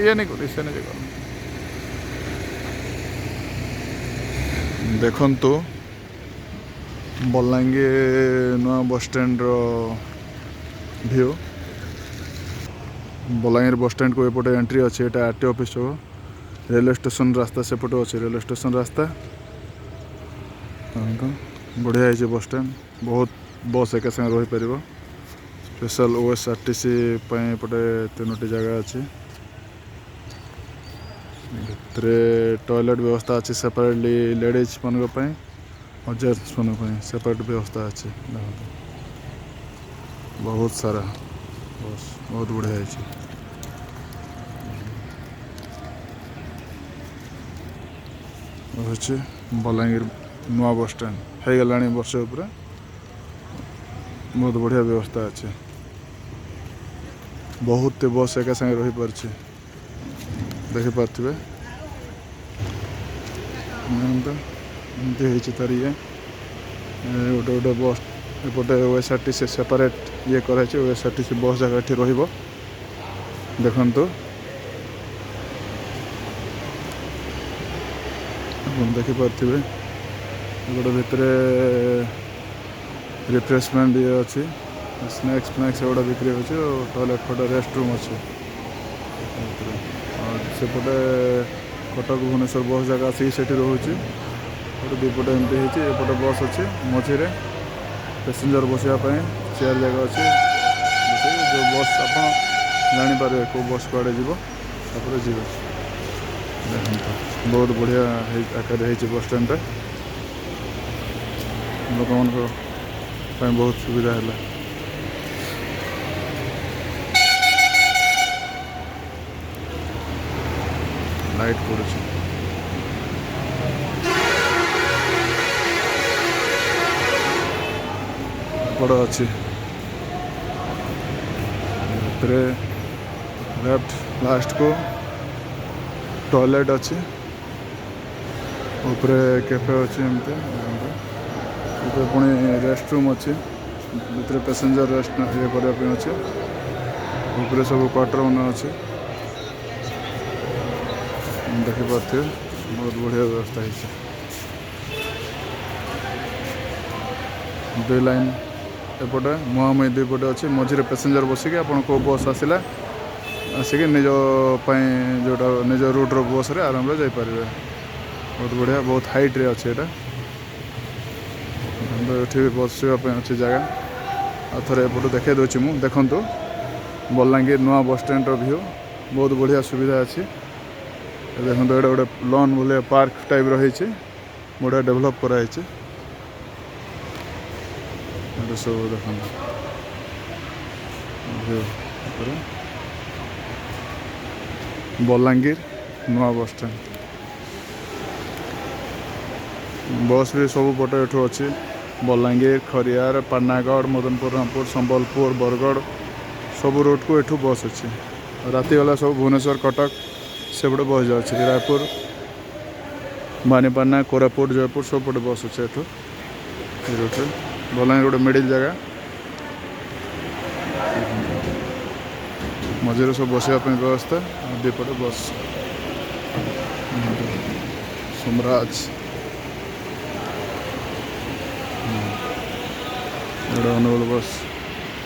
ଇଏ ନାଇଁ କରୁ, ସେ ନାଇଁ କରୁ। ଦେଖନ୍ତୁ, ବଲାଙ୍ଗୀର ନୂଆ ବସଷ୍ଟାଣ୍ଡର ଭିଉ। ବଲାଙ୍ଗୀର ବସଷ୍ଟାଣ୍ଡକୁ ଏପଟେ ଏଣ୍ଟ୍ରି ଅଛି। ଏଇଟା ଆର୍ ଟି ଅଫିସ୍ ଛକ। ରେଲୱେ ଷ୍ଟେସନ ରାସ୍ତା ସେପଟେ ଅଛି, ରେଲୱେ ଷ୍ଟେସନ ରାସ୍ତା। ଦେଖନ୍ତୁ, ବଢ଼ିଆ ହେଇଛି ବସଷ୍ଟାଣ୍ଡ। ବହୁତ ବସ୍ ଏକା ସାଙ୍ଗେ ରହିପାରିବ। ସ୍ପେଶାଲ ଓଏସ୍ଆର୍ଟିସି ପାଇଁ ଏପଟେ ତିନୋଟି ଜାଗା ଅଛି। ଭିତରେ ଟଏଲେଟ୍ ବ୍ୟବସ୍ଥା ଅଛି, ସେପାରେଟଲି ଲେଡ଼ିଜ୍ ମାନଙ୍କ ପାଇଁ ଆଉ ଜେଣ୍ଟସ୍ ମାନଙ୍କ ପାଇଁ ସେପାରେଟ୍ ବ୍ୟବସ୍ଥା ଅଛି। ଦେଖନ୍ତୁ, ବହୁତ ସାରା ବସ୍, ବହୁତ ବଢ଼ିଆ ହେଇଛି। ରହିଛି ବଲାଙ୍ଗୀର ନୂଆ ବସଷ୍ଟାଣ୍ଡ। ହେଇଗଲାଣି ବର୍ଷେ ଉପରେ। ବହୁତ ବଢ଼ିଆ ବ୍ୟବସ୍ଥା ଅଛି। ବହୁତ ବସ୍ ଏକା ସାଙ୍ଗେ ରହିପାରୁଛି, ଦେଖିପାରୁଥିବେ। ଦେଖନ୍ତୁ, ଏମିତି ହେଇଛି ତାର ଇଏ। ଗୋଟେ ଗୋଟେ ବସ୍ ଏପଟେ ଓଏସ୍ଆର୍ଟିସି ସେପାରେଟ୍ ଇଏ କରାହେଇଛି। ଓଏସ୍ଆର୍ଟିସି ବସ୍ ଜାଗା ଏଠି ରହିବ। ଦେଖନ୍ତୁ, ଆପଣ ଦେଖିପାରୁଥିବେ, ଏପଟେ ଭିତରେ ରିଫ୍ରେଶମେଣ୍ଟ ଇଏ ଅଛି। ସ୍ନାକ୍ସ ଫ୍ନାକ୍ସ ଏଗୁଡ଼ା ବିକ୍ରି ହେଉଛି ଆଉ ଟଏଲେଟ୍ ଫଟ ରେଷ୍ଟ ରୁମ୍ ଅଛି ଭିତରେ। ଆଉ ସେପଟେ କଟକ ଭୁବନେଶ୍ୱର ବସ୍ ଜାଗା ଆସିକି ସେଠି ରହୁଛି। ଗୋଟେ ଦୁଇପଟେ ଏମିତି ହେଇଛି। ଏପଟେ ବସ୍ ଅଛି, ମଝିରେ ପ୍ୟାସେଞ୍ଜର ବସିବା ପାଇଁ ଚେୟାର ଜାଗା ଅଛି। ବସିକି ଯେଉଁ ବସ୍ ଆପଣ ଜାଣିପାରିବେ କେଉଁ ବସ୍ କୁଆଡ଼େ ଯିବ, ତାପରେ ଯିବେ। ଦେଖନ୍ତୁ, ବହୁତ ବଢ଼ିଆ ହେଇ ଆକାରରେ ହେଇଛି ବସ୍ ଷ୍ଟାଣ୍ଡଟା। ଲୋକମାନଙ୍କ ପାଇଁ ବହୁତ ସୁବିଧା ହେଲା। ଲାଇଟ୍ ପଡ଼ୁଛି। ବଡ଼ ଅଛି। ଭିତରେ ଲେଫ୍ଟ ଲାଷ୍ଟକୁ ଟଏଲେଟ୍ ଅଛି, ଉପରେ କ୍ୟାଫେ ଅଛି ଏମିତି। ଦେଖନ୍ତୁ, ଉପରେ ପୁଣି ରେଷ୍ଟ ରୁମ୍ ଅଛି। ଭିତରେ ପ୍ୟାସେଞ୍ଜର ରେଷ୍ଟ ଇଏ କରିବା ପାଇଁ ଅଛି। ଉପରେ ସବୁ କ୍ୱାର୍ଟର ମାନେ ଅଛି, ଦେଖିପାରୁଥିବେ। ବହୁତ ବଢ଼ିଆ ବ୍ୟବସ୍ଥା ହେଇଛି। ଦୁଇ ଲାଇନ୍ ଏପଟେ ମୁହାଁମୁହିଁ ଦୁଇ ପଟେ ଅଛି। ମଝିରେ ପ୍ୟାସେଞ୍ଜର ବସିକି ଆପଣ କେଉଁ ବସ୍ ଆସିଲା, ଆସିକି ନିଜ ପାଇଁ ଯେଉଁଟା ନିଜ ରୁଟ୍ର ବସ୍ରେ ଆରାମରେ ଯାଇପାରିବେ। ବହୁତ ବଢ଼ିଆ, ବହୁତ ହାଇଟ୍ରେ ଅଛି ଏଇଟା। ଏଠି ବି ବସିବା ପାଇଁ ଅଛି ଜାଗା। ଆଉ ଥରେ ଏପଟୁ ଦେଖାଇ ଦେଉଛି ମୁଁ। ଦେଖନ୍ତୁ, ବଲାଙ୍ଗୀର ନୂଆ ବସଷ୍ଟାଣ୍ଡର ଭିଉ। ବହୁତ ବଢ଼ିଆ ସୁବିଧା ଅଛି। ଏ ଦେଖନ୍ତୁ, ଏଇଟା ଗୋଟେ ଲନ୍ ଭଳିଆ ପାର୍କ ଟାଇପ୍ର ହେଇଛି। ବଢ଼ିଆ ଡେଭଲପ୍ କରାହେଇଛି ଏଇଟା ସବୁ। ଦେଖନ୍ତୁ ଭିଉ ଉପରେ। ବଲାଙ୍ଗୀର ନୂଆ ବସଷ୍ଟାଣ୍ଡ। ବସ୍ ବି ସବୁ ପଟେ ଏଠୁ ଅଛି। ବଲାଙ୍ଗୀର, ଖରିଆର, ପାଟନାଗଡ଼, ମଦନପୁର, ରାମପୁର, ସମ୍ବଲପୁର, ବରଗଡ଼ ସବୁ ରୁଟ୍କୁ ଏଠୁ ବସ୍ ଅଛି। ରାତି ବେଲା ସବୁ ଭୁବନେଶ୍ୱର, କଟକ ସେପଟେ ବସ୍ ଯାଉଛି। ରାୟପୁର, ଭବାନୀପାଟଣା, କୋରାପୁଟ, ଜୟପୁର ସବୁପଟେ ବସ୍ ଅଛି ଏଠୁ ଏ ରୁଟ୍ରେ। ବଲାଙ୍ଗୀର ଗୋଟେ ମିଡ଼ିଲ୍ ଜାଗା। ମଝିରେ ସବୁ ବସିବା ପାଇଁ ବ୍ୟବସ୍ଥା ଆଉ ଦୁଇପଟେ ବସ୍। ସମ୍ରାଜ ଏଇଟା ଅନୁଗୁଳ ବସ୍।